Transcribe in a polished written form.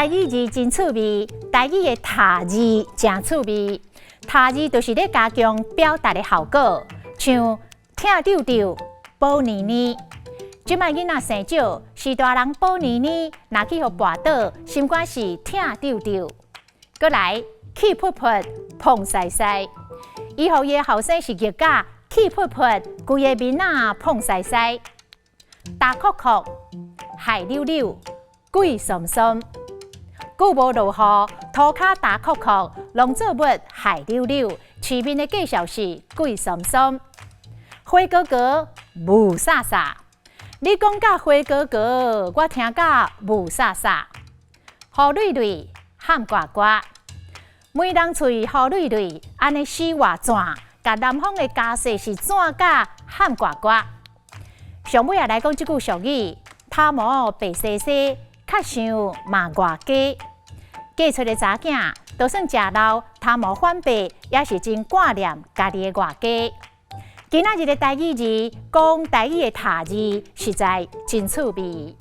台語字真趣味，台語的疊字誠趣味。疊字就是咧加強表達的效果，像疼丟丟、寶妮妮。這擺囡仔生少，是大人寶妮妮，若去予跋倒，心肝是疼丟丟。閣來氣噗噗、膨塞塞，伊予伊的後生是熱甲氣噗噗，規个面仔膨塞塞。焦擴擴、害溜溜、鬼倯倯。久無落雨，塗跤焦擴擴，農作物害溜溜。市面的介紹是鬼倯倯。火膏膏、霧颯颯。你講甲火膏膏，我聽甲霧颯颯。雨蕊蕊，喊呱呱。媒人喙雨蕊蕊，按呢死活轉，共男方的家世是轉甲喊呱呱。上尾仔來講這句俗語：頭毛白沙沙，較像嘛外家。嫁出的查囝，就算食老，頭毛反白，也是真掛念家己的外家。今仔日的台語字，講台語的疊字，實在真趣味。